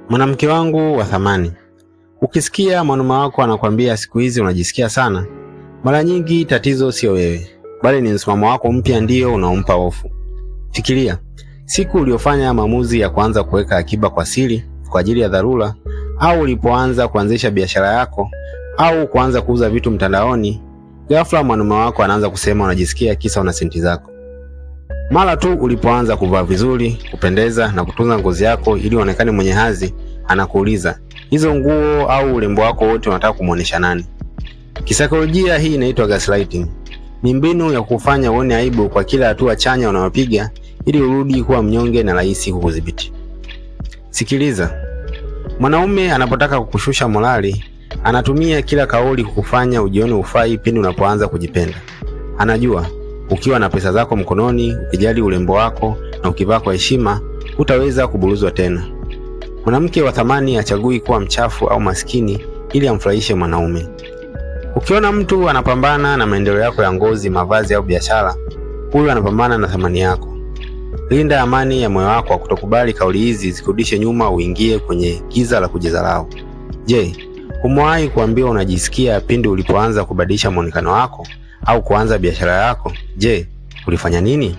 Mwanamke wangu wa thamani, ukisikia mwanaume wako anakwambia siku hizi unajisikia sana, mara nyingi tatizo sio wewe, bali ni msimamo wako mpya ndio unaompa hofu. Fikiria siku uliofanya maamuzi ya kuanza kuweka akiba kwa siri kwa ajili ya dharura, au ulipoanza kuanzisha biashara yako au kuanza kuuza vitu mtandaoni. Ghafla mwanaume wako anaanza kusema unajisikia kisa una senti zako. Mara tu ulipoanza kuvaa vizuri, kupendeza na kutunza ngozi yako ili uonekane mwenye hadhi, anakuuliza hizo nguo au urembo wako wote unataka kumuonesha nani? Kisaikolojia hii inaitwa gaslighting. Ni mbinu ya kufanya uone aibu kwa kila hatua chanya unayopiga ili urudi kuwa mnyonge na rahisi kukudhibiti. Sikiliza, mwanaume anapotaka kukushusha morali, anatumia kila kauli kukufanya ujione ufai pindi unapoanza kujipenda. Anajua ukiwa na pesa zako mkononi, ukijali urembo wako na ukivaa kwa heshima, hutaweza kuburuzwa tena. Mwanamke wa thamani hachagui kuwa mchafu au maskini ili amfurahishe mwanaume. Ukiona mtu anapambana na maendeleo yako ya ngozi, mavazi au biashara, huyu anapambana na thamani yako. Linda amani ya moyo wako kwa kutokubali kauli hizi zikurudishe nyuma, uingie kwenye giza la kujidharau. Je, umewahi kuambiwa unajisikia pindi ulipoanza kubadilisha muonekano wako au kuanza biashara yako? Je, ulifanya nini?